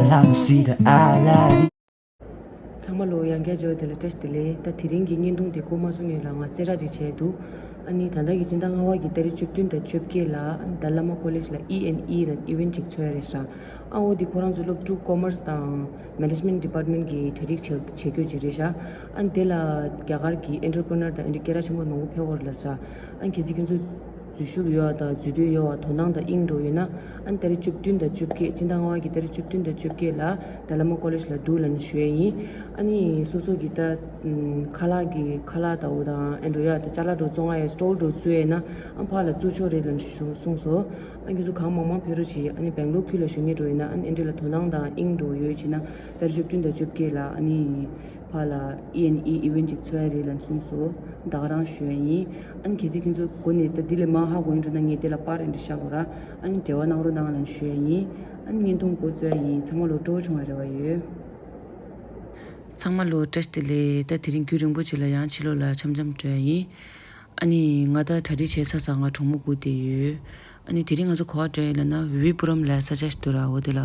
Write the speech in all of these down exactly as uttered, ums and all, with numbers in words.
Let me see the island. ཚང་མ་ལོ་ཡང་བསྐྱར་མཇལ་བ་དེ་ལ་བཀྲ་ཤིས་བདེ་ལེགས། ད་དེ་རིང་གི་བརྙན་ཐུང་དེ་འགོ་མ་ཚུགས་སྔོན་ལ་ང་གསལ་བསྒྲགས་ཅིག་བྱས་འདུག་ཨ་ནི་ད་ལྟ་གི་སྤྱི་ཟླ་ལྔ་པ་གི་ཏ་རིག་བཅུ་བདུན་དང་བཅོ་བརྒྱད་ལ་ཨ་ནི་ཌལ་ལ་མ་ཀོ་ལེཇ་ལ་ཨི་ཨེན་ཨི་དང་ཨི་ཝེན་ཊི་ཅིག་འཚོགས་ཡ་རེད་ཤག་ཨ་འོ་དེ་ཁོ་རང་ཚོ་སློབ་ཕྲུག་ཀོ་མར་སི་དང་མེ་ནེཇ་མེན་ཊི་ཌི་པཱར་ཊི་མེན་ཊི་གི་གྲ་སྒྲིག་བྱེད་བྱེད་རྒྱུ་ཅིག་རེད་ཤག་ཨ་ནི་དེ་ལ་རྒྱ་གར་གྱི་ཨེན་ཊར་པི་རི་ནར་དང་ཨེན་ཊར་པི་རི་ནར་སྐད་གྲགས་ཆེན་པོ་མང་པོ་ཕེབས་ཡོད་རེད་ལབ་ཤག་ཨ་ནི་གལ་སྲིད་ཁྱོད་ཚོ་འཛུལ་ཞུགས་ཡོད་པ་དང་འཛུལ་འདོད་ཡོད་པ་དོ་སྣང་དང་དབྱིངས་འགྲོ་ཡོད་ན་ཨ་ནི་ཏ་རིག་བཅུ་བདུན་དང་བཅོ་བརྒྱད་སྤྱི་ཟླ་ལྔ་པ་གི་ཏ་རིག་བཅུ་བདུན་དང་བཅོ་བརྒྱད་ལ་ཌལ་ལ་མ་ཀོ་ལེཇ་ལ་འདུག་ལབ་ནས་ཞུ་ཡ་ཡིན། ཨ་ནི་སོ་སོ་གི་ད་ཁ་ལག་གི་ཁ་ལག་ལྟ་བུ་དང་ཨེ་འགྲོ་ཡ་ད་ཅ་ལག་འགྲོ་བཙོང་ཡ་ཡོད་སི་ཊོལ་འགྲོ་བཙུགས་ཡ་ཡིན་ན་ཨ་ཕར་ལ་བཙུགས་ཆོག་རེད་ལབ་ནས་གསུངས་སོང་། ཨ་ཁྱོད་ཚོ་གང་མང་མང་ཕེབས་རོགས་བྱེད། ཨ་ནི་སྦེང་ལོར་ཁུལ་ལ་བཞུགས་མཁན་འགྲོ་ཡིན་ན་ཨ་ནི་ཨེ་འདྲ་ལ་དོ་སྣང་དང་དབྱིངས་འགྲོ་ཡོད་བྱས་ན་ཏ་རིག་བཅུ་བདུན་དང་བཅོ་བརྒྱད་ལ་ཨ་ནི་ཕར་ལ་ཨི་ཨེན་ཨི་ཨི་ཝེན་ཊི་ཅིག་འཚོགས་ཡ་རེད་ལབ་གསུངས་སོང་། ད་ག་རང་ཞུ་ཡ་ཡིན། ཨ་ནི་གལ་སྲིད་ཁྱོད་ཚོ་མགོ་ནས་ད་འདི་ལས་མང་ཧ་གོ་ཡིན་འགྲོ་ན་ངས་དེ་ལ་པར་ཨེ་འདྲ་བཞག་གོ་ར། ཨ་ནི་འབྲེལ་བ་གནང་རོགས་གནང་ལབ་ཞུ་ཡ་ཡིན། ཨ་ནི་བརྙན་ཐུང་འགོ་བཙུགས་ཡ་ཡིན། ཚང་མ་ལོ་སྤྲོ་བོ་བྱུང་བ་རེ་བ་ཡོད། ཚང་མ་ལོ་བཀྲ་ཤིས་བདེ་ལེགས། ད་དེ་རིང་རྒྱུན་རིང་པོ་ཅིག་ལ་ཡང་ཕྱི་ལོགས་ལ་འཆམ་འཆམ་འགྲོ་ཡ་ཡིན། ཨ་ནི་ང་ད་གྲ་སྒྲིག་བྱས་ཚར་ཚར་ང་གྲོགས་མོ་སྒུག་བསྡད་ཡོད། ཨ་ནི་དེ་རིང་ང་ཚོ་ག་པར་འགྲོ་ཡ་ཡིན་ལབ་ན་བི་བི་པུ་རམ་ལབ་ས་ཆ་ཞིག་འདུག་ར། འོ་དེ་ལ་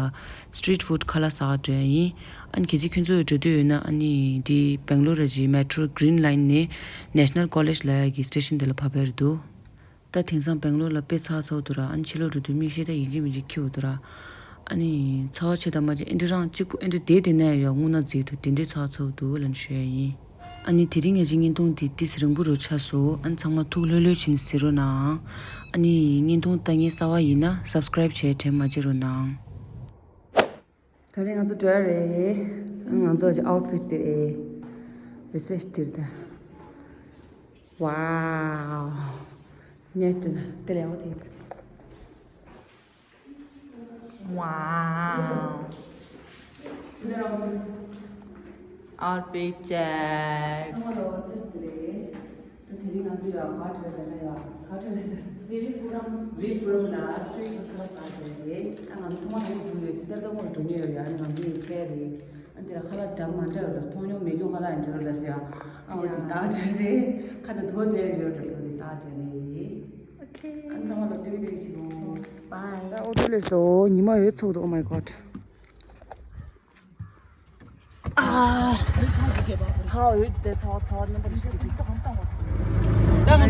སི་ཊི་རིཊ་ཕུཌ་ཁ་ལག་ཟ་ག་འགྲོ་ཡ་ཡིན། ཨ་ནི་གལ་སྲིད་ཁྱོད་ཚོ་འགྲོ་འདོད་ཡོད་ན་ཨ་ནི་འདི་སྦེང་ལོར་ར་གི་མེ་ཊོ་གྷི་རིན་ལའིན་ནས་ནེ་ཤ་ནལ་ཀོ་ལེཇ་ལབ་ཡ་གི་སི་ཊེ་ཤན་དེ་ལ་བབས་པ་རེད་འདུག་ད་དེང་སང་སྦེང་ལོར་ལ་དཔེ་ཚ་ཚ་པོ་འདུག་ར། ཨ་ནི་ཕྱི་ལོགས་འགྲོ་དུས་མིག་ཤེལ་ད་ཡིན་གཅིག་མིན་གཅིག་འཁྱེར་དགོས་འདུག་ར། ཨ་ནི་ཚ་བ་ཆེ་དང་མ་ཆེ་ཨེ་འདྲ་རང་གཅིག་པུ་ཨེ་འདྲ་བསྡད་བསྡད་ན་ཡང་རྔུལ་ནག་འཛིན་འདུག་དེ་འདྲའི་ཚ་ཚ་པོ་འདུག་ལབ་ནས་ཞུ་ཡ་ཡིན། ཨ་ནི་དེ་རིང་ངེད་ཀྱི་བརྙན་ཐུང་འདི་ཏོག་ཙམ་རིང་པོ་རུ་ཆགས་སོང་། ཨ་ནི་ཚང་མ་ཐུགས་ལྷོད་ལྷོད་བྱས་ནས་གཟིགས་རོགས་གནང་། ཨ་ནི་བརྙན་ཐུང་ལྟ་མཁན་གསར་པ་ཡིན་ན་སབ་སི་ཀ་རའིབ་བྱས་དྲན་མ་བརྗེད་རོགས་གནང་། ད་རེས་ང་ཚོ་འགྲོ་ཡ་རེད། ང་ཚོ་ཨའུ་ཊི་ཕིཊ་དེ་རེད། བེ་སེ་ཏིར་ད། ཝའོ། ཉེ་ཏི་ན་དེ་ལས་འོ་དེ། Wow. Outfit check. དེ་རིང་ང་ཚོ་ཡ་ག་བྲོས་ཟེར་ན་ཡ་ག་བྲོས་ཟེར། བི་བི་པུ་རམ་ལ་སི་ཊི་རིཊ་ཕུཌ་ཁ་ལག་ཟ་ཟེར་རེད། ཨ་ང་ཚོ་ཐོག་མ་དང་པོ་འགྲོ་ཡོད་སི་ཏཱ་ལྟ་སྐོར་འགྲོ་མྱོང་ཡོད་ཡ། ཨ་ང་ཚོ་ཡི་ཁྲལ་རེད། ཨ་འདི་ལ་ཁ་ལག་འདྲ་མ་འདྲ་ཡོད་ལ་མཐོང་མྱོང་མེད་མྱོང་ཁ་ལག་ཡང་འདྲ་ཡོད་ལ་ཟེར་ཡ། ཨ་འོ་དེ་ཏག་འདྲ་རེད། ཁ་ན་དོ་དེ་འདྲ་ཡོད་ལ་ཟེར་དེ་ཏག་འདྲ་རེད། Okay. ཨ་ཚང་མ་ལ་ཏོག་ཙམ་བྱེད་པོ། Bye. ད་ཨོ་ཊོ་ལས་སོ་ཉི་མ་ཡོད་ཚོགས་འདུག Oh my god. ཨ། ཚ་བ་ཡོད་དེ་ཚ་བ་ཚ་བ་རྣམ་པ་ལ་ཤི་དེ་ད་ང་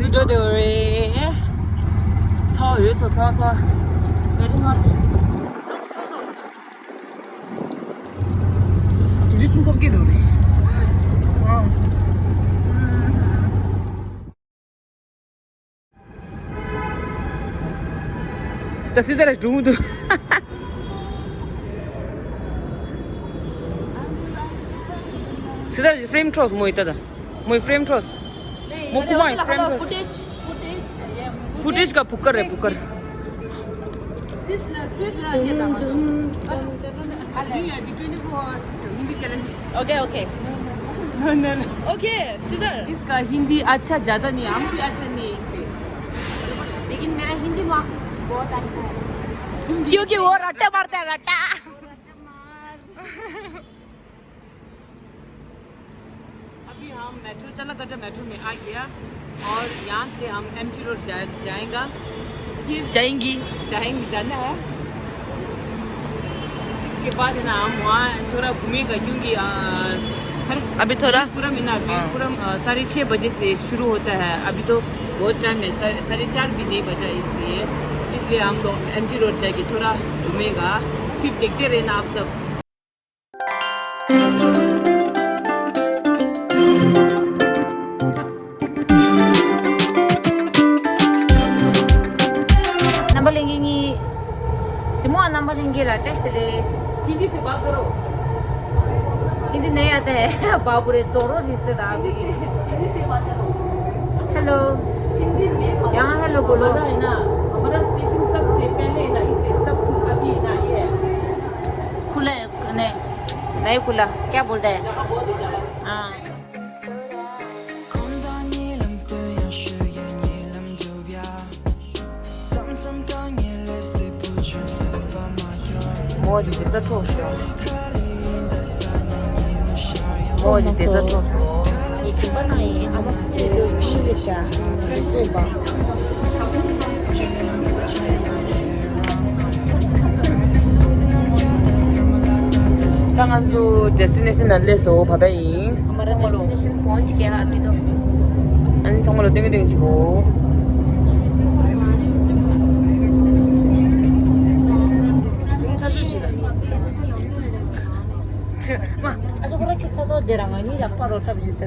ཚོ་འགྲོ་དེ་རེད། ཚ་བ་ཡོད་ཚོ་ཚ་བ་ཚ་བ། Very hot. དེ་རིང་སུམ་ཚོགས་སྐད་འདུག་རེད། ད་སི་ཏཱ་ར་སྒྲུང་འདུག་སི་ཏཱ་ར་ཕྲེམ་འཕྲོགས་མོ་ཡི་ད་ད། མོ་ཡི་ཕྲེམ་འཕྲོགས། མོ་ཀུ་མ་ཡི་ཕྲེམ་འཕྲོགས། Footage, footage, yeah, footage. Footage ག་བུ་ཀར་རེད་བུ་ཀར། Swiss la, Swiss la, ये था। Dum, dum, dum, dum। ये है कि twenty four hours की जो हिंदी channel है। Okay, okay. No, no, no। Okay, Siddharth. इसका हिंदी अच्छा ज्यादा नहीं है, हम भी अच्छा नहीं है इसमें। लेकिन मेरा हिंदी मार्क्स बहुत अच्छा है। क्योंकि क्योंकि वो रट्टा मारता है, रट्टा। रट्टा मार। अभी हम मेट्रो, चल्लाकट्टा मेट्रो में आ गया और यहाँ से हम एमजी रोड जा, जाएगा। फिर जाएंगी। जाएंगे, जाना है। इसके बाद है ना, हम वहाँ थोड़ा घूमेगा, क्योंकि, आ, हर अभी थोड़ा? वीरपुरम है ना, हाँ। वीरपुरम, आ, साढ़े छः बजे से शुरू होता है। अभी तो बहुत टाइम है, साढ़े, साढ़े चार भी नहीं बजा, इसलिए, इसलिए हम लोग एमजी रोड जाके थोड़ा घूमेगा। फिर देखते रहना आप सब। नंबर लेंगे नहीं। सिमो नंबर लेंगे ला, टेस्ट ले। हिंदी से बात करो। हिंदी नहीं आता है। बाबू रे, जोरों से इससे दाबी। हिंदी से, हिंदी से बात करो। हेलो। हिंदी में बात करो। यहाँ हेलो बोलो। हमारा है ना, हमारा स्टेशन सबसे पहले है ना, इसलिए सब कुछ अभी है ना, ये है। खुला है, नहीं, नहीं खुला, क्या बोलता है? हाँ। མོ་རི་དེ་ཚ་འཕྲོག་སོང་། མོ་རི་དེ་ཚ་འཕྲོག་སོང་། ཡི་གེ་པ་ན་ཡི་ཨ་མ་ཚེ་འདོད་ཤིང་ལེ་ཤ་རྩོད་པ། ང་ཚོ་ཌེ་སི་ཊི་ནེ་ཤན་ནང་སླེབས་སོང་། བ་བ་ཡིན། हमारा डेस्टिनेशन पहुंच गया अभी तो। ཨ་ནི་ཚང་མ་ལ་སྟོན་གི་སྟོན་གི་བྱེད་དགོས། ཟུར་ཚ་ཤོས་ཤིག་ལ། མ་ཨ་ཤོ་ཁོ་ར་ཁྱོད་ཚ་ཏོ་དེ་ར་ང་གཉིས་ལ་པ་རོ་ཁྲབ་བྱེད་དེ།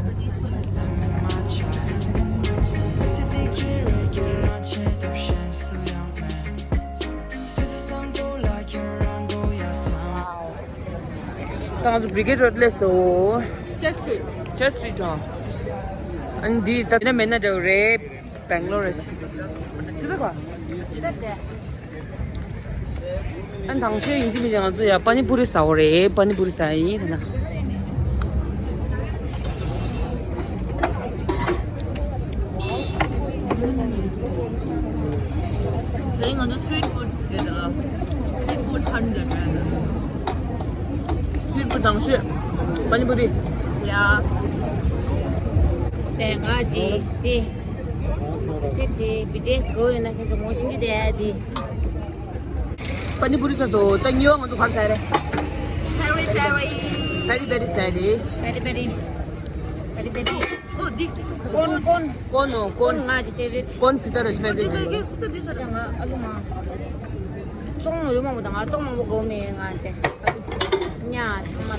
ད་ང་ཚོ་བྷི་རི་གེཌ་རོཌ་སླེབས་སོང་། ཅར་ཅི་སི་ཊི་རིཊ། ཅར་ཅི་སི་ཊི་རིཊ་ཨང་། ཨ་ནི་འདི་ད་ན་མེད་ན་འདྲ་བོ་རེད། སྦེང་ལོར་རེད། སི་ད་ག་ཨ་ནི་དང་ཤོས་ཡིན་གཅིག་མིན་གཅིག་ང་ཚོ་ཡ་པ་ནི་པུ་རི་ཟ་འོ་རེད། པ་ནི་པུ་རི་ཟ་ཡིན་ད་ན། རེད། ང་ཚོ་སི་ཊི་རིཊ་ཕུཌ་རེད་ད། སི་ཊི་རིཊ་ཕུཌ་ཧན་ཊར་རེད། སི་ཊི་རིཊ་ཕུཌ་དང་ཤོས་པ་ནི་པུ་རི། ཡ། དེ་ང་ཅི་ཅི་ཅི་ཅི་བི་ཊི་ཨེས་དགོས་ཡོད་ན་ཁྱེད་ཚོ་ངོ་ཤེས་ཀྱི་དེ་དེ། པ་ནི་པུ་རི་ཟ་སོང་། ད་གཉིས་པ་ང་ཚོ་ག་རེ་ཟ་རེད། ཕེ་རི་ཕེ་རི། ཕེ་རི་ཕེ་རི་ཟ་རེད། ཕེ་རི་ཕེ་རི། ཕེ་རི་ཕེ་རི། ཨོ་འདི། ཀོན་ཀོན། ཀོན་ནོ་ཀོན། ཀོན་ང་གི་ཕེ་རི་ཕེ་རི། ཀོན་སི་ཏ་ར་ཕེ་རི་ཕེ་རི། འདི་ཟ་གི་སི་ཏ་འདི་ཟ་ཅང་ང་ཨ་ལུ་མ། བཙོང་ཡོད་མ་མོ་དང་ང་བཙོང་མང་པོ་དགོས་མེད་ང་དེ། ཉ་ཚང་མ།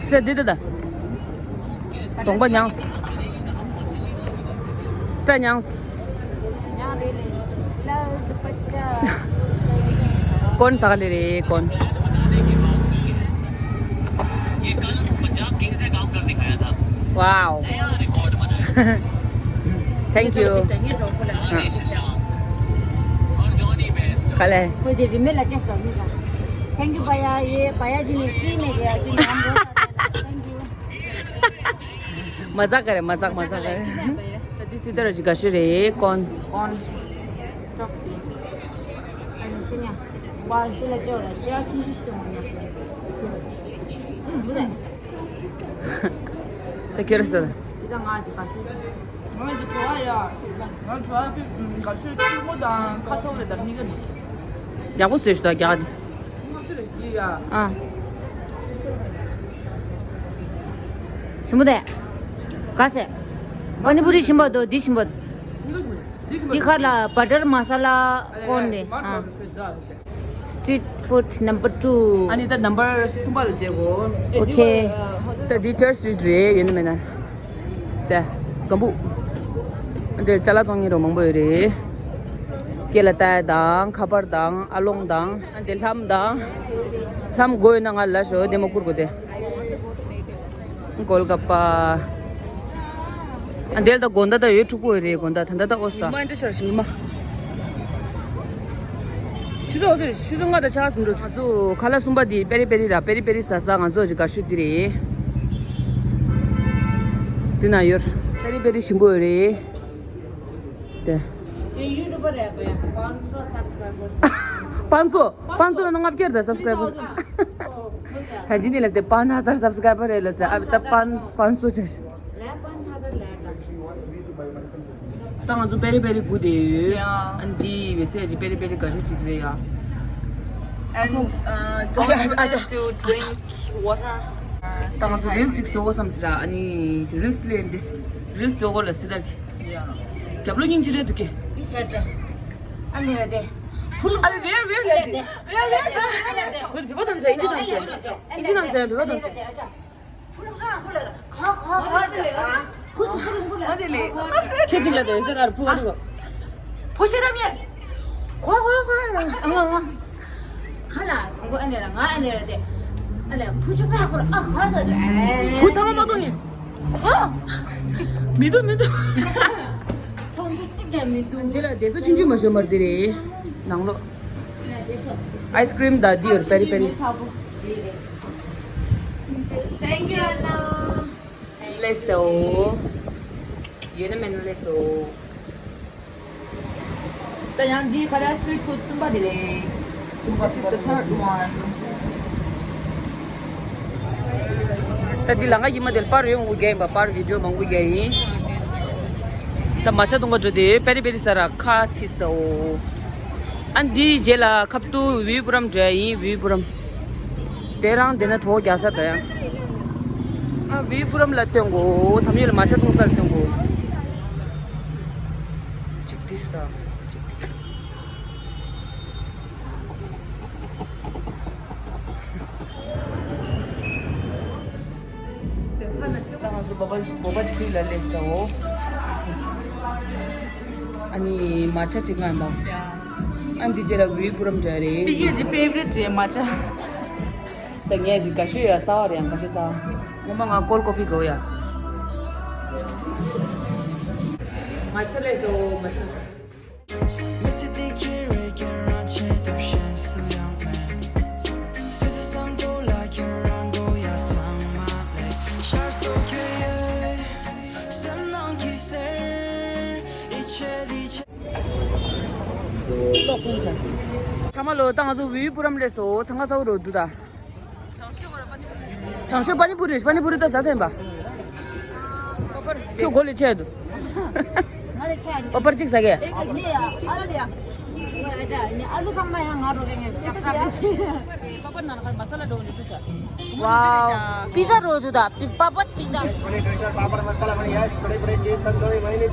སེ་འདི་ད་ད། གདོང་པ་མྱངས། སྐྲ་མྱངས། ཀོན་ཟ་ག་ལེ་རེད་ཀོན། Wow. Thank you. ག་ལེ། ཁོས་དེ་རིན་མེད་ལ་ཅེས་ལ་ནི་ལ། Thank you བ་ཡ། ཡེ་བ་ཡ་ཇི་ནི་ཙི་མེ་གེ་ཡ་ཏི་ཉམ་རོ། Thank you. མ་ཛག་ག་རེ་མ་ཛག་མ་ཛག་ག་རེ། ད་ཏི་སི་ཏ་ར་ཇི་ག་ཤི་རེ་ཀོན། ཀོན། ཅོག་ཏི། ཨ་ནི་སི་ཉ། བ་སི་ལ་ཅོ་ལ་ཅོ་ཆིན་ཅི་སྟོང་ནི། ཨུ་མུ་དེ། ད་ཁྱེར་སོ། ད་ང་ཅི་ག་ཤི། ང་ཅི་བྲོ་བ་ཡ། ང་བྲོ་བ་ཕི་ག་ཤི་ཆུ་མོ་དང་ཁ་ཚོགས་རེ་དང་ནི་ག། ཡག་པོ་བཟོས་ཤི་ད་རྒྱག་ནི། ཨ། སུ་མོ་དེ། ག་སེ། པ་ནི་པུ་རི་ཞིམ་པོ་དོ་འདི་ཞིམ་པོ། འདི་ཁར་ལ་བ་ཊར་མ་ས་ལ་ཀོན་དེ། ཨ། Street food number two. ཨ་ནི་ད་ནམ་བར་གསུམ་པ་ལ་བྱེད་དགོས། Okay. ད་འདི་ཅར་སི་ཊི་རིཊ་རེད་ཡོད་ན་མེད་ན། ད་སྒམ་པོ། འདིར་ཅ་ལག་བཙོང་མཁན་རོ་མང་པོ་ཡོད་རེད། སྐེ་ལ་བཏགས་དང་ཁ་པར་དང་ཨ་ལོང་དང་། ཨ་འདི་ལྷམ་དང་། ལྷམ་དགོས་ཡོད་ན་ང་ལ་ཤོག་བདེ་མོ་བསྐུར་དགོས་ཏེ། གོལ་ག་པ། ཨ་འདིར་ད་དགོང་དག་ད་ཡོད་ཕྲུ་གུ་ཡོད་རེད་དགོང་དག་ད་ད་ད་ཨོ་ས། ཉི་མ་འདྲ་ཤར་ཉི་མ། ཆུ་ཚོད་ཆུ་ཚོད་ལྔ་དང་ཕྱེད་ཀ་ཟིན་འགྲོ། ང་ཚོ་ཁ་ལག་གསུམ་པ་འདི་པེ་རི་པེ་རི་ར་པེ་རི་པེ་རི་ཟ་ས་ང་ཚོ་ཞིག་དགའ་ཤོས་འདི་རེད། འདི་ན་ཡོད། པེ་རི་པེ་རི་ཞིམ་པོ་ཡོད་རེད། དེ། དེ་ཡུ་ཊུབ་པར་རེད་པས། པན་སོ་སབ་སི་ཀ་རའི་བར། པན་སོ། པན་སོ་ལ་ལྔ་བརྒྱ་རེད་ད་སབ་སི་ཀ་རའི་བར། ད་ཇི་ནི་ལ་དེ་པན་ཧ་ཛར་སབ་སི་ཀ་རའི་བར་རེད་ལ་ཟེར། ཨ་ད་པན་པན་སོ་ཆེ། ལས་པན་ཧ་ཛར་ལས་ད། ད་ང་ཚོ་པེ་རི་པེ་རི་སྒུག་བསྡད་ཡོད། ཡ། ཨ་འདི་ཡོད་སའི་ཅིག་པེ་རི་པེ་རི་དགའ་ཤོས་ཅིག་རེད་ཡ། And, uh, don't forget to drink water. ད་ང་ཚོ་རིལ་སི་ཞིག་བཟོ་དགོས་བསམ་སྲིད་ར། ཨ་ནི་རིལ་སི་ལས་འདི་རིལ་སི་བཟོ་དགོས་ལ་སྲིད་ད་གི། ཡ། རྒྱབ་ལོགས་སྙིང་རྗེ་རེད་འདུག་གི། འདི་ཟེར་ཏེ། ཨ་ནི་རེད་དེ། ཕུ་ལུ། ཨ་ལེ་ཝེར་ཝེར་ལེ་དེ། ཝེར་ཝེར་ལེ་དེ། བོད་བོད་པ་དང་ཟེར། ཨིན་ཇི་དང་ཟེར། ཨིན་ཇི་དང་ཟེར། བོད་པ་དང་ཟེར། ཁྱེད་ཅིག་ལ་དེ་ཟེར་གར་བུ་བ་ནི་གོ། བུ་ཤེས་རབ་ཡར། གོ་གོ་གོ་ལ། ཨ་ཨ། ག་ལ་དང་པོ་ཨ་ནེ་ར་ང་ཨ་ནེ་ར་དེ། ཨ་ལ་བུ་ཆུ་པ་ཁོ་ཨ་ག་ལ་རེ། བུ་ཐ་མ་མ་གཏོང་ཡིན། གོ། མི་འདུག་མི་འདུག་མཐོང་གི་གཅིག་ཀྱང་མི་འདུག་དེ་ལ་དེ་ཚོ་ཆུང་ཆུང་མ་ཤོར་མར་དེ་རེད། ནང་ལོགས། ཨའི་སི་ཀྲིམ་དང་འདི་ཡོད་པེ་རི་པེ་རི། Thank you, hello. ལེ་སོ། ཡོད་ན་མེད་ན་ལེ་སོ། ད་ཡང་འདི་ཁ་ར་སི་ཊི་རིཊ་ཕུཌ་གསུམ་པ་འདི་རེད། This is the third one. ད་འདི་ལ་ང་ཡིན་མ་དེར་པར་ཡོང་དགོས་ཀྱི་ཡིན་པ། པར་བི་ཌིའོ་མང་པོ་ཀྱི་ཡིན། ད་མ་ཆ་གཏོང་ག་འགྲོ་དེ་པེ་རི་པེ་རི་ཟ་ར་ཁ་ཕྱིས་སོ། ཨ་འདིའི་རྗེས་ལ་ཁབ་ཏུ་བིའུ་པུ་རམ་འགྲོ་ཡ་ཡིན། བིའུ་པུ་རམ། དེ་རང་དེ་ན་གྲོགས་རྒྱག་ས་དང་ཡང་། ཨ་བིའུ་པུ་རམ་ལ་སྟོན་གོ། དམ་ཡུལ་ལ་མ་ཆ་འཐུང་སར་སྟོན་གོ། གཅིག་དེ་ས་གཅིག་དེ། ད་ང་ཚོ་བོ་བ་བོ་བ་ཁྲི་ལ་སླེབས་སོང་། ཨ་ནི་མ་ཆ་གཅིག་ང་ཡིན་པ། ཨ་འདི་རྗེས་ལ་བིའུ་པུ་རམ་འགྲོ་རེད། ཕི་གེ་ཇི་ཕེ་ཝ་རིཊ་རེད་མ་ཆ། ད་ངས་ཞིག་ག་ཤོད་ཡ་ས་བ་རེད་ཡང་ག་ཤོད་ས་བ། ངོ་མ་ང་ཀོལ་ཀོ་ཕི་དགོས་ཡ། མ་ཆ་སླེབས་སོང་མ་ཆ། ཚང་མ་ལོ་ད་ང་ཚོ་བིའུ་པུ་རམ་སླེབས་སོང་། ཚང་མ་ས་བ་རོ་འདུག་ད། དང་ཤོས་པ་ནི་པུ་རི། པ་ནི་པུ་རི་ད་ཟ་ས་ཡིན་པ། ཁྱོད་གོ་ལེ་ཆེ་འདུག་ང་ལེ་ཆེ་འདུག་པ་པར་གཅིག་ཟ་གེ། ཨ་ལུ་ཡ། ཨ་ལུ་ཚང་མ་ཡང་ང་རོ་རེ་ངས་ཀྱ་ཀ་པ་པར་ནང་ལ་ཁར་མ་ས་ལ་འགྲོ་འདུག་ཤ། Wow. Pizza རོ་འདུག་ད། པ་པར་པི་ཛ། बड़े डोसा पापड़ मसाला बड़ी यस बड़े बड़े चीज तंदूरी मायने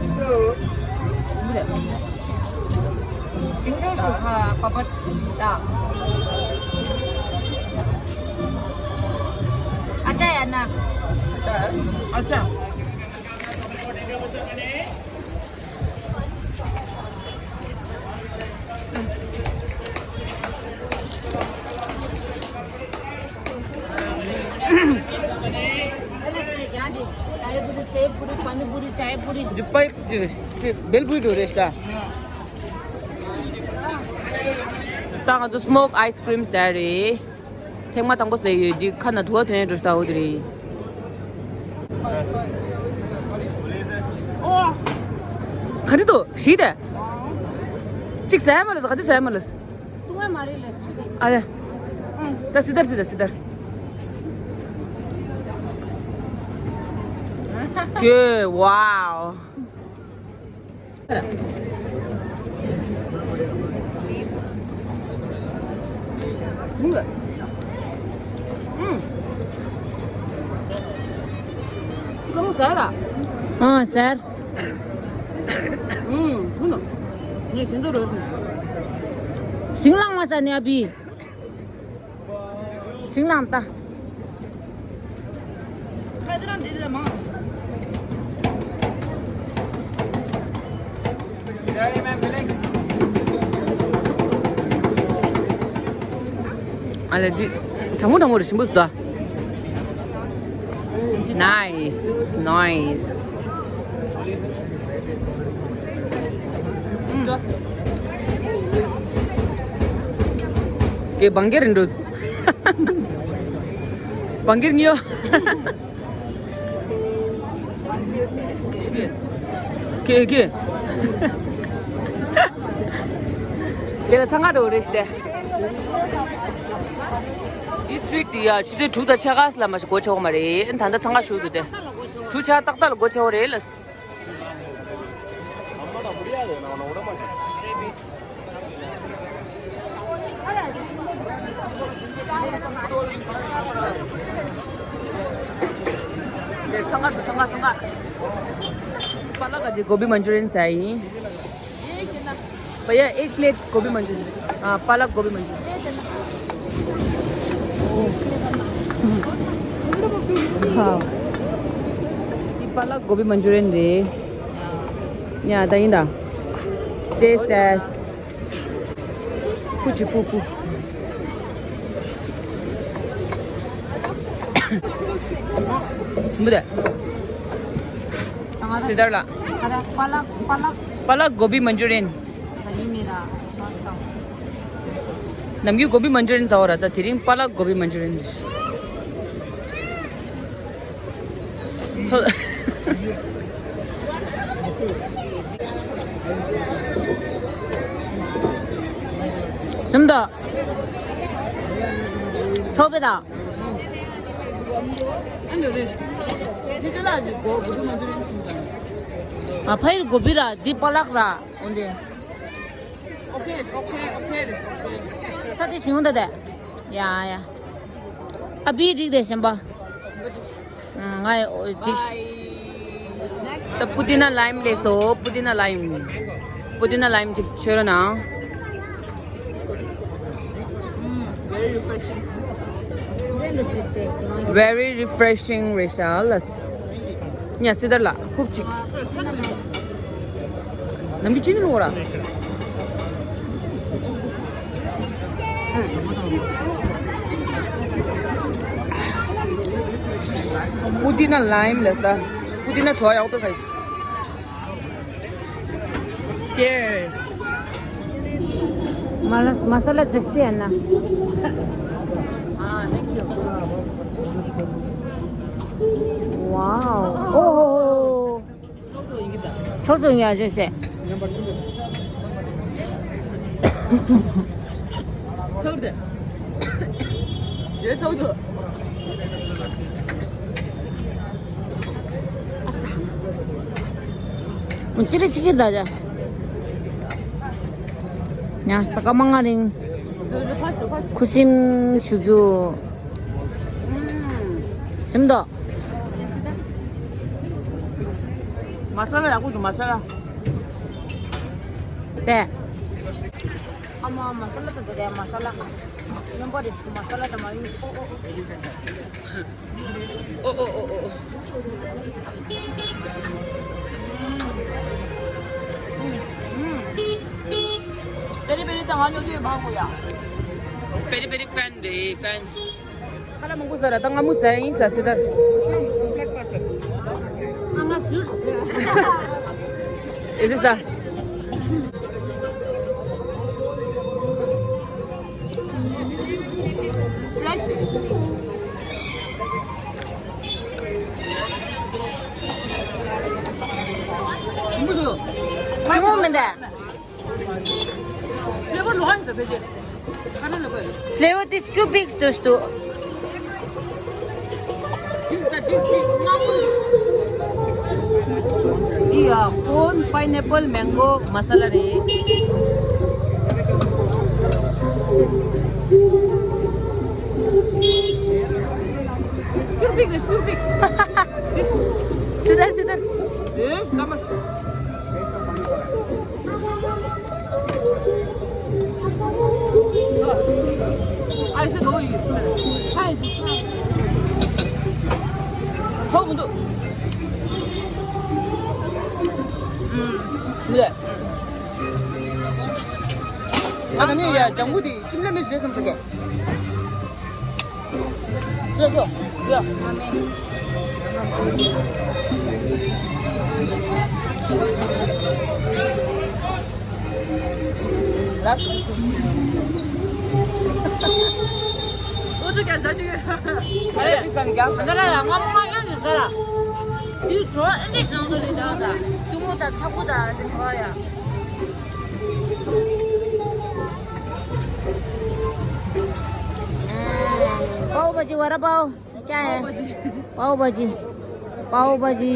सिंह जोश को खा पापड़ दा। अच्छा है ना? अच्छा है। अच्छा। सेव पूरी, पानी पूरी, चाय पूरी। जो पाइप जो है, से भेलपुरी ढो रेस्टा। ད་ང་ཚོ་སི་མོག་ཨའི་སི་ཀྲིམ་ཟ་རེད། ཐེངས་མ་དང་པོ་ཟ་ཡོད། འདི་ཁ་ན་དུ་བ་ཐོན་འགྲོ་ཤ་ད་འོ་དེ་རེད། ག་འདྲ་འདུག་ཞིག་དེ། གཅིག་ཟ་ཡ་མ་ལ་ཟ། ག་འདྲ་ཟ་ཡ་མ་ལ་ཟ། ཏུང་ཨ་མ་རེད་ལ་ཆུ་དེ། ཨ་ལེ། ད་སི་དར་སི་དར་སི་དར། ཀྱེ་ཝའོ། ཨང་ཟེར། ཨང་ཟེར། ཨང་ཟེར། ངས་ཤིང་ཏོག་རོལ་སོང་། ཤིང་ལང་མ་ཟ་ནས་ཨ་བི། ཤིང་ལང་ལྟ། ཁ་དེ་རང་འདི་ལས་མང་། ཨ་ལེ་འདི་གྲང་མོ་གྲང་མོ་རེད། ཞིམ་པོ་འདུག Nice, nice. ཀེ་བང་གེ་རིན་འགྲོ། བང་གེ་རིན་ཡོ། ཀེ་ཀེ། དེ་ལ་ཚང་ག་འགྲོ་རེད་ཤི་དེ། ཨི་སི་ཊི་རིཊ་དེ་ཡ་ཆུ་ཚོད་དྲུག་དང་ཕྱེད་ཀ་ལ་མ་ཞིག་སྒོ་ཕྱེ་བ་མ་རེད། ད་ལྟ་ཚང་ག་ཞུགས་འདུག་སྟེ། དྲུག་ཕྱེད་ཀ་ཏག་ཏག་ལ་སྒོ་ཕྱེ་བ་རེད་ལ། ཚང་ག་འདུག་ཚང་ག་ཚང་ག་པ་ལག་ག་དེ་གོ་བི་མན་ཇུ་རི་ཡན་ཟ་ཡིན། भैया, एक प्लेट गोभी मंचूरियन। हाँ, पालक गोभी मंचूरियन। हाँ। ये पालक गोभी मंचूरियन रे। या, दाइंदा। Test test. कुछ पुपु। मुझे। सिदरला। पालक, पालक, पालक। पालक गोभी मंचूरियन। ནམ་རྒྱུན་གོ་བི་མན་ཇུ་རི་ཡན་ཟ་བ་ར། ད་དེ་རིང་པ་ལག་གོ་བི་མན་ཇུ་རི་ཡན་རེད། ཚོ། སུམ་དང་། ཚོགས་པའི་དང་། ཨ་ཕའི་གོ་བི་ར་འདི་པ་ལག་ར། འོན་ཏེ། Okay, okay, okay, okay. ཚ་དེ་བྱུང་ད་དེ། ཡ་ཡ། ཨ་བི་འགྲིག་དེ་ཞིམ་པ། ང་འགྲིག་ད་པུ་ཏི་ན་ལའིམ་ལས་སོ། པུ་ཏི་ན་ལའིམ། པུ་ཏི་ན་ལའིམ་ཅིག་མཆོད་རོགས་གནང་། Very refreshing. Very refreshing རེད་ཤག་ལ། ཉ་སི་དར་ལ་ཧུབ་ཅིག་ནམ་གྱི་ཅི་ནི་ལོ་ར། པུ་ཏི་ན་ལའིམ་ལས་ད། པུ་ཏི་ན་བྲོ་ཡག་པོ་ཁ་ཡི། Cheers. Malas- masala जस्ती है ना? हाँ, thank you. Wow. Oh, oh, oh. छोसो यहाँ जैसे। छोड़ दे। ये छोड़ दो। ཅི་རེད་ཅི་ཀིར་ད་ཇ། ཉ་སྟ་ཀ་མ་ང་རིང་། ཁུ་སིམ་ཞུ་རྒྱུ། སིམ་དོ། མ་ས་ལ་ཡག་པོ་འདུག་མ་ས་ལ། དེ། ཨ་མ་མ་ས་ལ་དང་དེ་རེད་མ་ས་ལ། རྣམ་པ་རེ་ཞིག་མ་ས་ལ་དང་མ་ཡིན་ཨོ་ཨོ་ཨོ། ཨོ་ཨོ་ཨོ་ཨོ། པེ་རི་པེ་རི་དང་ང་ཉོ་རྒྱུ་ཡོད་མ་གོ་ཡ། པེ་རི་པེ་རི་ཕན་རེད་ཕན། ཁ་ལག་མང་པོ་ཟ་ར་ད་ང་མོ་ཟ་ཡིན་ཟ་སི་དར། ཨ་ང་ཞུ་སི། ཨེ་ཟི་ཟ། Fresh. Flavor ལོག་ཡིན་ད་ཕལ་ཆེར། ཁ་ན་ལ་གོ། Flavor is too big, sus tu. འདི་ཡ་corn pineapple mango masala རེད། སྐྱུར་པིག་རེད་སྐྱུར་པིག་སི་ཏར་སི་ཏར། ཨེ་སྐམ་མ་སི། ཨ་ཡི་སི་དོ་ཡི། ཚ་ཡི་དུ་ཚ། ཚོགས་མི་འདུག་ཨུམ། མི་ལ། ང་ད་ནི་ཡ་ལྗང་གུ་དེ་ཤིམ་ལ་མི་རེད་བསམ་ས་གི། ཡ་ཡ་ཡ། ལགས། འུ་ཚོ་ག་ཟ་ཅིག་ཨ་རེ། ང་ར་ཡ་ང་མ་ཡང་ནི་ཟ་ར། དེའི་གྲོགས་ཨེ་འདྲས་ནང་ཚོ་ལས་དང་ཟ། གཏུམ་མོ་དང་ཚ་ཁུ་དང་དེ་གྲོགས་ཡ། पाव भाजी, वड़ा पाव। क्या है? पाव भाजी। पाव भाजी।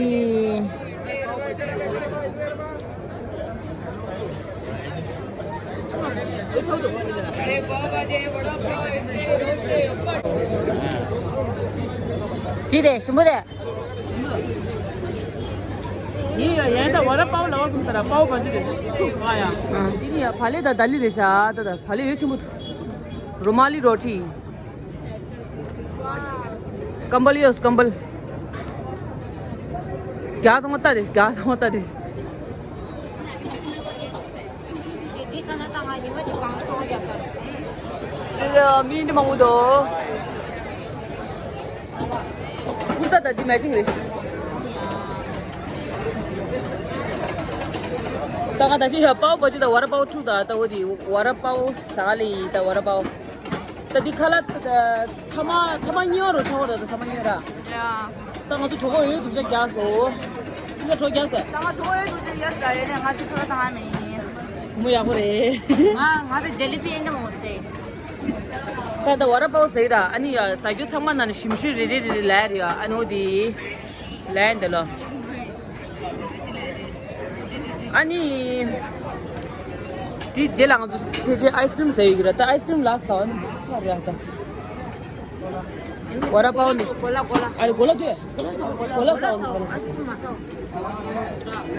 पाव भाजी। ཅི་རེད་ཞིམ་པོ་རེད། ཡིན་ཡ་ཡན་ད་བ་ར་པའོ་ལ་བ་སོང་ད་ར་པའོ་བ་ཇི་རེད་ཤུགས་སོང་ཨ་ཡ། ཨ། དེ་ནི་ཡ་བ་ལེ་ད་ད་ལི་རེད་ཤ་ད་ད་བ་ལེ་ཡོད་ཆེན་པོ། རུ་མ་ལི་རོ་ཊི། ཀམ་བལ་ཡོད་ཀམ་བལ། རྒྱ་ཚང་མ་ལྟ་རེད་རྒྱ་ཚང་མ་ལྟ་རེད། འདི་ས་ན་ད་ང་ཉི་མ་གཅིག་གང་དུ་གཏོང་རྒྱག་ས་རེད། འདི་ལ་མི་འདི་མང་པོ་འདུག་ཀུར་ཏ་དང་འདི་མེ་ཅིང་རེད་ཤི། ད་ང་ད་ཅི་ཡ་པའོ་བ་ཇི་དང་བ་ར་པའོ་འཁྲུག་དང་ད་འོ་དི་བ་ར་པའོ་ཟ་ག་ལི་ཡི་ད་བ་ར་པའོ། ད་འདི་ཁ་ལག་ཐ་མ་ཐ་མ་གཉིས་པ་རུ་ཆོག་ར་ད་ཐ་མ་གཉིས་པ་ར། ཡ། ད་ང་ཚོ་གྲོད་ཁོག་ཡོད་སྡུག་ཅག་རྒྱག་སོ། སི་ལ་གྲོ་རྒྱག་ས། ད་ང་གྲོད་ཁོག་ཡོད་སྡུག་ཅག་རྒྱག་ས་ཡོད་ནས་ང་ཚོ་གྲོད་ཁོག་བཏང་ཡ་མེད་ཡིན། མོ་ཡག་པོ་རེད། ང་ང་ཚོ་ཇེ་ལི་པི་ཨེ་འདྲ་མོ་ཟེར། ད་ད་བ་ར་པའོ་ཟེར་ར་ཨ་ནི་ཡ་ཟ་རྒྱུ་ཚང་མ་ནང་ནས་ཞིམ་ཤོས་རེ་རེ་རེ་རེ་ལབ་ཡ་རེད་ཡ་ཨ་ནི་འོ་དི་ལབ་ཡ་འདི་ལོ། ཨ་ནི། དེའི་རྗེས་ལ་ང་ཚོ་ཕལ་ཆེར་ཨའི་སི་ཀྲིམ་ཟ་ཡི་ཡོད་ར། ད་ཨའི་སི་ཀྲིམ་ལ་ཟ་བ་ནི་ཚར་རེད་ད། ཝ་ར་པའོ་ནི། གོ་ལ་གོ་ལ། ཨ་རེ་གོ་ལ་དུས། གོ་ལ་ཟ་བ་ནི་གོ་ལ་ཟ།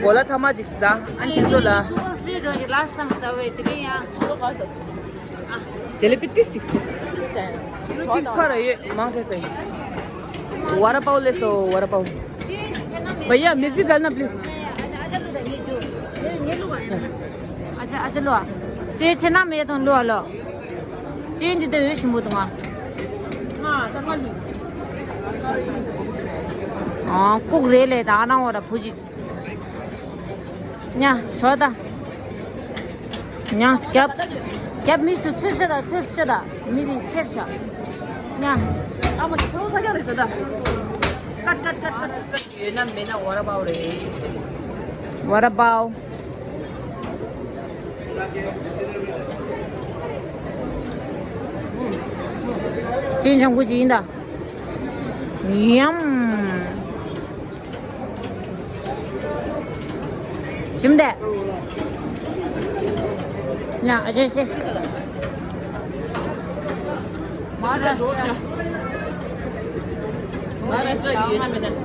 གོ་ལ་ཐ་མ་ཅིག་ཟ། ཨ་ནི་ཚོ་ལ། ཤུ་གར་ཧྥི་རི་འགྲོ་ཞིག་ལ་སང་ཟ་བའི་དེ་རིང་ཡང་། ཇེ་ལེ་པི་ཏིས་ཅིག་ཟ། ཏིས་ཟ། ཅིག་ཕར་ཡོད་མང་ཆེ་ཟ། ཝ་ར་པའོ་ལེ་སོ་ཝ་ར་པའོ། भैया मिर्ची डालना प्लीज। ཨ་ཅག་ལོ། ཅེ་ཆེ་ན་མེད་དང་ལོ་ལོ། ཅེ་འདི་ད་འོས་ཞིམ་པོ་འདུག་ང་། ཨ་ལྐུགས་རེད་ལས་ད་ཨ་ནང་འོ་ར་བུ་ཅིག་ཉ་ཆོག་ད། ཉ་རྒྱབ། རྒྱབ་མིས་དུ་ཚིར་ཤ་ད་ཚིར་ཤ་ད་མི་རིགས་ཚེར་ཤ། ཉ། ཨ་མ་ཚོང་ས་རྒྱག་རེད་ཟེར་ད། ཀཊ་ཀཊ་ཀཊ་ཀཊ། ཡོད་ན་མེད་ན་ཝ་ར་པའོ་རེད། ཝ་ར་པའོ། ཤིན་ཅང་གུ་ཅི་ཡིན་ད། ཡམ། ཞིམ་དེ། ན་ཨ་ཅེ་སེ། Maharashtra. Maharashtra ཡིན་ན་མེད་ན།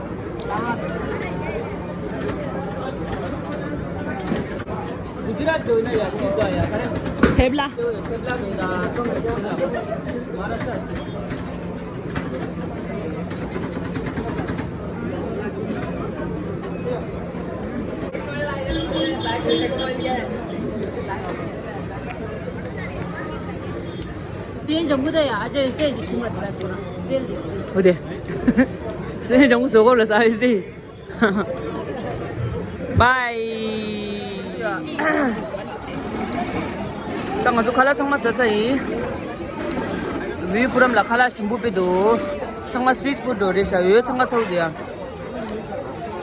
Gujarat ཡོད་ན་ཡ་ཅི་ག་ཡ་ག་རེ། ཐེབ་ལ། ཐེབ་ལ་མེད་ན་ཀྲོང་ཀྲོང་ལ། Maharashtra། སེམས་ཅན་ཀུ་ད་ཡ་ཨ་ཅེ་སེ་ཅིག་ཞུ་མ་ཐུབ་པ་ཐུབ་ར་སེལ་ཏེ་ཞུ། འོ་དེ། སེམས་ཅན་ཀུ་བཟོ་གོ་ལ་ས་ཡི་སི། Bye. ད་ང་ཚོ་ཁ་ལག་ཚང་མ་ཟ་ཚར་ཡིན། ཝི་པུ་རམ་ལ་ཁ་ལག་ཞིམ་པོ་དཔེ་འདུག་ཚང་མ་street food འགྲོ་རེད་ཤག་འོ་ཚང་མ་ཚོ་དེ་ཡ།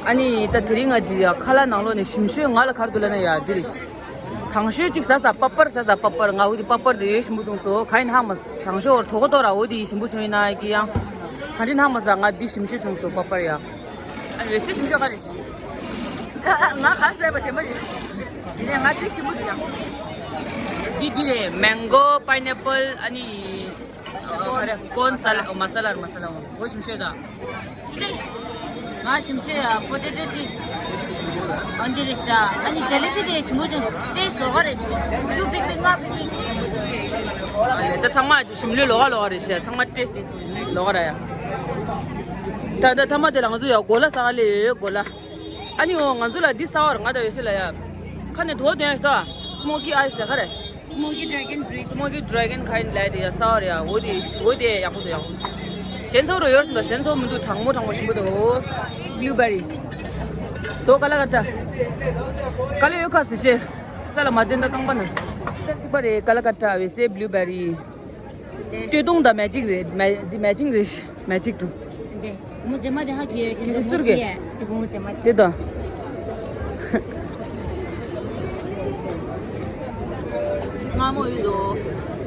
ཨ་ནི་ད་དེ་རིང་ང་ཅི་ཡ་ཁ་ལག་ནང་ལོགས་ནས་ཞིམ་ཤོས་ང་ལ་ག་རེ་འདུག་ལབ་ན་ཡ་འདི་རེད། དང་ཤོས་གཅིག་ཟ་ཟ་པ་པར་ཟ་ཟ་པ་པར། ང་འོ་དེ་པ་པར་དེ་ཡོད་ཞིམ་པོ་བྱུང་སོང་། ག་ཡིན་ཧ་མ་དང་ཤོས་གྲོགས་ཏོ་ར་འོ་དེ་ཞིམ་པོ་བྱུང་ཡིན་ན་ཀི་ཡང་ག་འདྲ་ཧ་མ་ཟ། ང་འདི་ཞིམ་ཤོས་བྱུང་སོང་པ་པར་ཡ། ཨ་ནི་འོད་ཟེར་ཞིམ་ཤོས་ག་རེ་ཞིག་ང་ག་ཟས་པ་དྲན་པ་རེད། དེ་ནས་ང་འདི་ཞིམ་པོ་འདུག་ཡ། འདི་འདི་རེད། མེང་གོ་པའི་ནེ་པལ་ཨ་ནི། ཨ་ག་རེ་ཀོན་ས་ལ་མ་ས་ལ་མ་ས་ལ་འོ་ཞིམ་ཤོས་ད། ང་ཞིམ་ཤོས་ཡ་པོ་ཏེ་ཏོ་ཅིབ་སི། ཨ་འདི་རེད་ཤག་ཨ་ནི་ཇེ་ལེ་པི་དེ་ཞིམ་པོ་བྱུང་། ཏེ་སི་ལོགས་ཀ་རེད་ཤག་ཏུ་པིག་པིག་ང་པིག་པིག་ཞིམ་པོ་འདུག་ཨ་ལས་ད་ཚང་མ་ཅིག་ཞིམ་ལོས་ལོགས་ཀ་ལོགས་ཀ་རེད་ཤག་ཚང་མ་ཏེ་སི་ལོགས་ཀ་ར་ཡ། ད་ད་ཐ་མ་དེ་ལ་ང་ཚོ་ཡ་གོ་ལ་ཟ་ག་སླེབས་ཡོད་གོ་ལ། ཨ་ནི་འོ་ང་ཚོ་ལ་འདི་ཟ་བར་ང་དང་འོད་ཟེར་ལ་ཡ། ཁ་ནས་དོ་དོན་ཞིག་ད། སི་མོ་ཀི་ཨའི་སི་ཟེར་ག་རེ། Smoky dragon bread. Smoky dragon kind ལ་དེ་ཡ་ཟ་བར་ཡ་འོ་དེ་འོ་དེ་ཡག་པོ་འདུག་ཡག་པོ། གཞན་ཚོ་རུ་ཡོད་སོང་ད། གཞན་ཚོ་མི་འདུག་གྲང་མོ་གྲང་མོ་ཞིམ་པོ་འདུག་ཨོ། Blueberry. དོ་ཀ་ལ་ཀ་ཏ། ཀ་ལ་ཡོད་ཁ་སི་ཤེ། ས་ལ་མ་བསྟན་ད་རྐང་པ་ན། ཤིག་པ་རེད་ཀ་ལ་ཀ་ཏ་འོད་ཟེར་blueberry། སྟོད་ཐུང་དང་མེ་ཅིག་རེད། མེ་འདི་མེ་ཅིང་རེད། མེ་ཅིག་ཏུ། འདི་མོ་ཟེ་མ་དེ་ཧ་གི་ཡོད་ཀྱི་འདི་མོ་ཟེ་ཡ། འདི་མོ་ཟེ་མ་དེ་དང་། ང་མོ་ཡོད་དོ།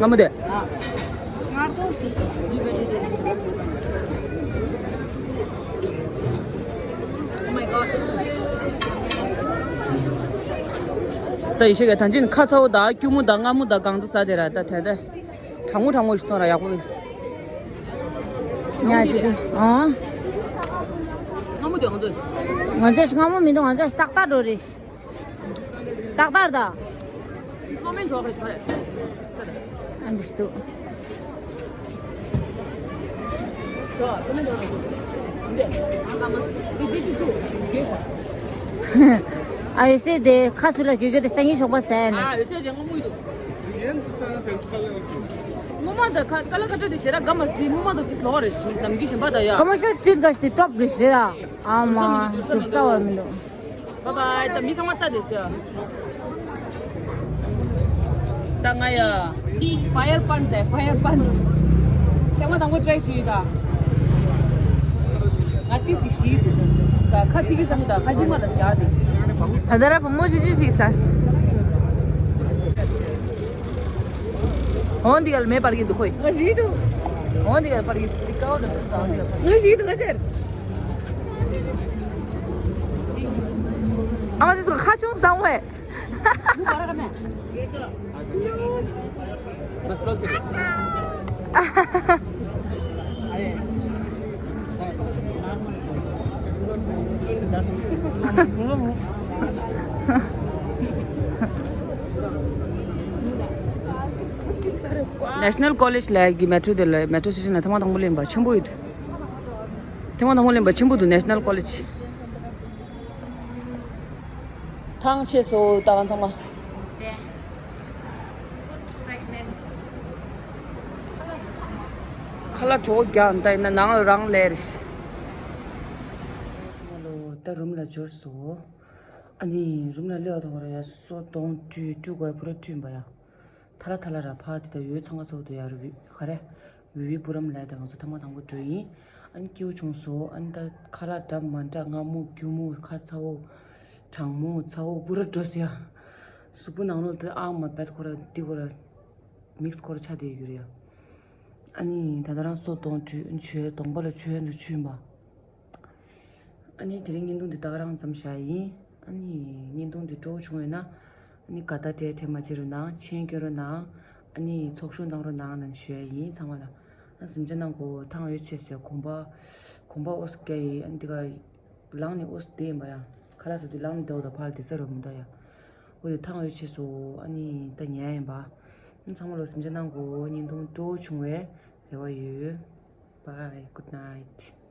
ང་མོ་དེ། ང་ཏོ་སི། Oh my god. ད་ཡི་ཤེས་ག་ད་ཅིན་ཁ་ཚ་བོ་ད་སྐྱུར་མོ་ད་མངར་མོ་ད་གང་ཚ་ཟ་དེ་ར་ད་དེ་ད། གྲང་མོ་གྲང་མོ་ཞིག་གཏོང་ར་ཡག་པོ་རེད། ཉ་ཅི་གི་ཨང་། སྔ་མོ་དེ་ང་ཚོ། ང་ཚོ་སྔ་མོ་མི་འདུག་ང་ཚོ་ཏག་ཏག་འགྲོ་རེད། ཏག་ཏག་ད། སློབ་མའི་ཚོགས་རེད་ད་རེད། ཨ་འདི་ཞིག་འདུག་ཨ་ཡོད་སེ་དེ་ཁ་སུ་ལ་གྱོད་གྱོད་དེ་སང་ཉིན་ཞོགས་པ་ཟས་ནས། ཨ་ཡོད་སེ་དེ་སྔ་མོ་ཡོད་དོ། ངོ་མ་ད་ཁ་ཀ་ལ་ཀ་ཏ་དེ་ཞེ་དྲག་དགའ་མ་སྟེ་སྔོན་མ་དང་དེ་ལོག་རེད་ཞིག་ནམ་རྒྱུན་གཞན་པ་དང་ཡ། Commercial street ག་ཞིག་དེ་ཀྲོབ་རེད་ཞེ་ཡ། ཨ་མ་དུར་ས་བར་མི་འདུག Bye bye. ད་མི་ཚང་མ་ལྟ་དེ་ཞེ་ཡ། ད་ང་ཡ། Fire pan ཟེར་fire pan. ཐེངས་མ་དང་པོ་try ཞུས་ད། ང་ཏི་ཞིག་ཞིག་འདུག་ད་ཁ་ཚིག་གི་བསམ་གི་ད་ཁ་ཞིག་མ་ལ་རྒྱག་དེ། ད་ད་ར་བུ་མོ་ཆུང་ཆུང་ཞིག་ཟ། འོ་འདི་ག་ལ་མེ་སྤར་གྱི་འདུག་ཁོས། ང་ཞིག་འདུག་འོ་འདི་ག་ལ་སྤར་གྱི་འདུག་འདི་ཀའོ་འདྲ་འདུག་འོ་འདི་ག་ལ་སྤར། ང་ཞིག་འདུག་ང་ཆེར། ཨ་མ་དེ་ཚོ་ཁ་ཆུང་བཟང་བས། बस क्लोज करिए। National College ལ་གི་མེ་ཊོ་དེ་ལ་མེ་ཊོ་སི་ཊེ་ཤན་ལ་ཐེངས་མ་དང་པོ་སླེབས་པ་ཆེན་པོ་ཡོད། ཐེངས་མ་དང་པོ་སླེབས་པ་ཆེན་པོ་འདུག National College། ཐང་ཆད་སོང་ད་གང་ཚང་མ། ཁ་ལག་གྲོགས་རྒྱག་འདའ་ཡིན་ན་ནང་ལ་རང་ལས་རེད། ཚང་མ་ལོ་ད་རུམ་ལ་འབྱོར་སོང་། ཨ་ནི་རུམ་ལ་སླེབས་པ་དང་ར་ཡ་སོ་གདོང་བཀྲུས་བཀྲུས་དགོས་པུ་ར་བཀྲུས་པ་ཡ། ཐ་ལ་ཐ་ལ་ར་ཕ་དེ་ད་ཡོད་ཚང་ཁ་ཚོགས་དུ་ཡ་རུ་བི་ག་རེ། བི་བི་པུ་རམ་ལ་ད་ང་ཚོ་ཐེངས་མ་དང་པོ་འགྲོ་ཡིན། ཨ་ནི་སྐྱིད་པོ་བྱུང་སོང་། ཨ་ནི་ད་ཁ་ལག་འདྲ་མ་འདྲ་མངར་མོ་སྐྱུར་མོ་ཁ་ཚ་བོ། གྲང་མོ་ཚ་བོ་པུ་ར་འགྲོ་སོང་ཡ། གཟུགས་པོ་ནང་ལོགས་དེ་ཨང་མ་བད་ཁོ་ར་འདི་ཁོ་ར་མིག་སི་ཁོ་ར་ཆ་དེ་ཡོད་རེད་ཡ། ཨ་ནི་ད་ད་རང་སོ་གདོང་བཀྲུས་ཨ་ནི་བྱོས་གདོང་པ་ལ་བྱོས་ཨ་ནི་བྱུས་པ། ཨ་ནི་དེ་རིང་བརྙན་ཐུང་འདི་ད་ག་རང་ཙམ་བཞག་ཡིན། ཨ་ནི་བརྙན་ཐུང་འདི་སྤྲོ་བོ་བྱུང་ཡོད་ན། ཨ་ནི་དགའ་དགའ་སྤྲད་སྤྲད་མ་བརྗེད་རོགས་གནང་། མཆན་སྐྱོན་རོགས་གནང་། ཨ་ནི་ཚོགས་ཞུགས་གནང་རོགས་གནང་ལབ་ཞུ་ཡ་ཡིན་ཚང་མ་ལ། ཨ་གཟིམ་འཇག་གནང་གོ་ཐང་ཡོད་ཆེ་ཟེར་གོམ་པ། གོམ་པ་ཨོ་སི་རྒྱ་ཡི་ཨ་ནི་འདི་ག་ལངས་ནས་ཨོ་སི་བསྡད་ཡིན་པ་ཡ། ཁ་ལག་ཟ་དུས་ལངས་ནས་བསྡད་འོ་ད་ཕར་ལ་བསྡད་ས་རོགས་མི་འདུག་ཡ། ཨོ་དེ་ཐང་ཡོད་ཆེ་སོ་ཨ་ནི་ད་ཉལ་ཡིན་པ། ཨ་ཚང་མ་ལ་གཟིམ་འཇག་གནང་གོ་བརྙན་ཐུང་སྤྲོ་བོ་བྱུང་བའི་རེ་བ་ཡོད། Bye, good night.